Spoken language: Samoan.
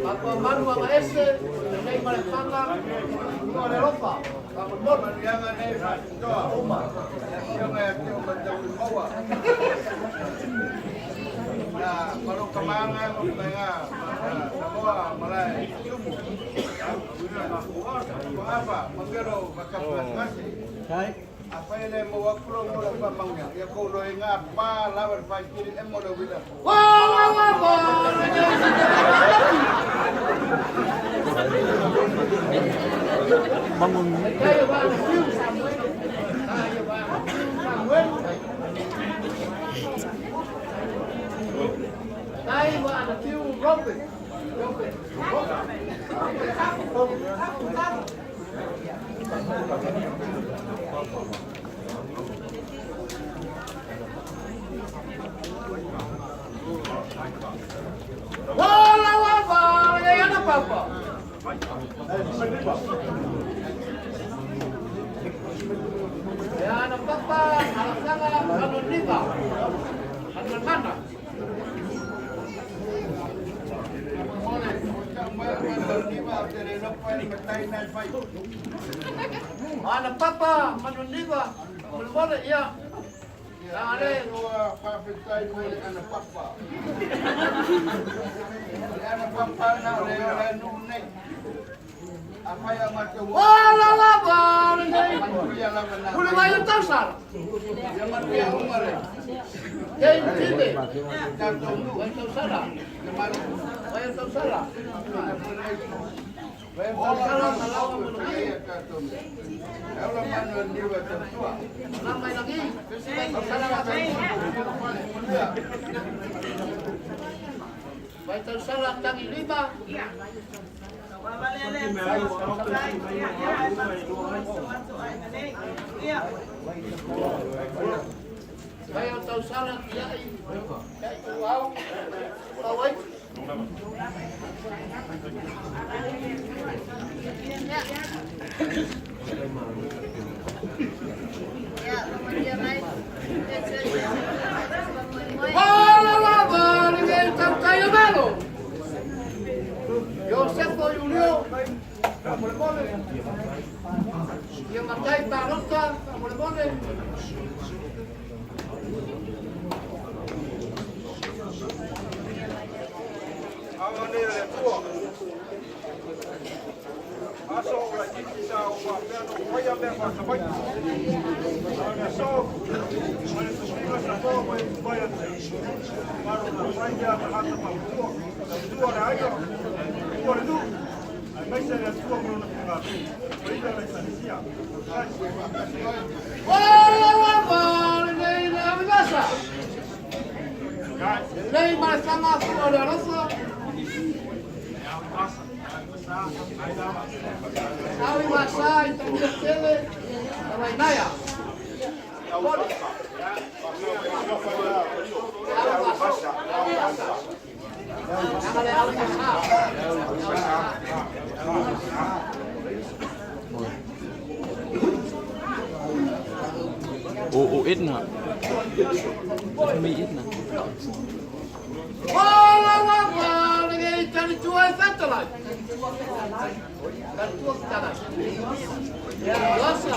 Papa Manu aga ese, nei ma le fanga, ua le alofa, faamolemole. Wa wa wa wa, Ana papa alasaga manoniva manonana. Ana papa manoniva molemole ia. Ale Faafetai mai le ana papa. O le ana papa na o le ola nuu nei. Afai a matou o. Ola lava lenei. Manuia lava na. Pule mai le tausala. Ia manuia uma le. James Tibe. Tatou nuu. Vai tausala. Le malu. Vai tausala. Vai Tausala malawa monongi. Ia tatou nuu. Ola manu niua tautua. Lama ilagi. Tausala Manuia. Vai tausala tangi lima. Vai tausala tiai. Tiai uau. Uau ai. Ola lava lenei tautai o malo. Iosefo Iulio. Faamolemole. Ia matai palota. Faamolemole. Aganei le Atua. Aso o laitiiti sa o faapea ona ou faia mea faasavaii. A o le aso, o le tofiga sa maua mai mai atu. Malo na fai a tagata tautua, tautua le aiga, tautua le nuu, aemaise le Atua ma lona faigamalo, paia le Ekalesia. Ola lava lenei le avivasa. Lelei ma le faga fua o le alofa. Awi masa i tagia tele. Tawainaia. Mole. Awi masa. Awi masa. Angale awi masa. O o 1 na. Mi 1 na. Ola lava lenei talitua e fetalai. Talitua fetalai. Ia Iosa.